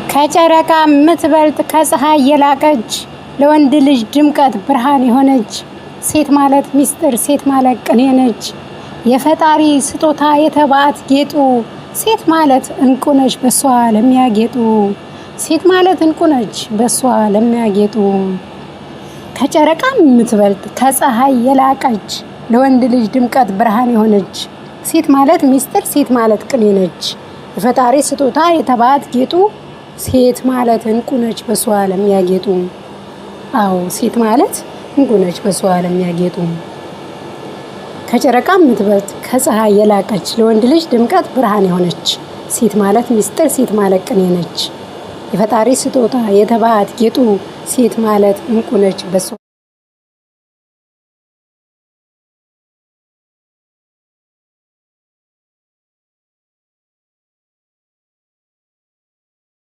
ከጨረቃ የምትበልጥ ከፀሐይ የላቀች ለወንድ ልጅ ድምቀት ብርሃን የሆነች ሴት ማለት ሚስጥር፣ ሴት ማለት ቅኔ ነች። የፈጣሪ ስጦታ የተባት ጌጡ ሴት ማለት እንቁ ነች በሷ ለሚያጌጡ። ሴት ማለት እንቁ ነች በሷ ለሚያጌጡ። ከጨረቃ የምትበልጥ ከፀሐይ የላቀች ለወንድ ልጅ ድምቀት ብርሃን የሆነች ሴት ማለት ሚስጥር፣ ሴት ማለት ቅኔ ነች። የፈጣሪ ስጦታ የተባት ጌጡ ሴት ማለት እንቁ ነች በሷ ለሚያጌጡ። አዎ፣ ሴት ማለት እንቁ ነች በሷ ለሚያጌጡ። ከጨረቃ የምትበልጥ ከፀሐይ የላቀች ለወንድ ልጅ ድምቀት ብርሃን የሆነች ሴት ማለት ሚስጥር፣ ሴት ማለት ቅኔ ነች። የፈጣሪ ስጦታ የተባት ጌጡ ሴት ማለት እንቁ ነች በሷ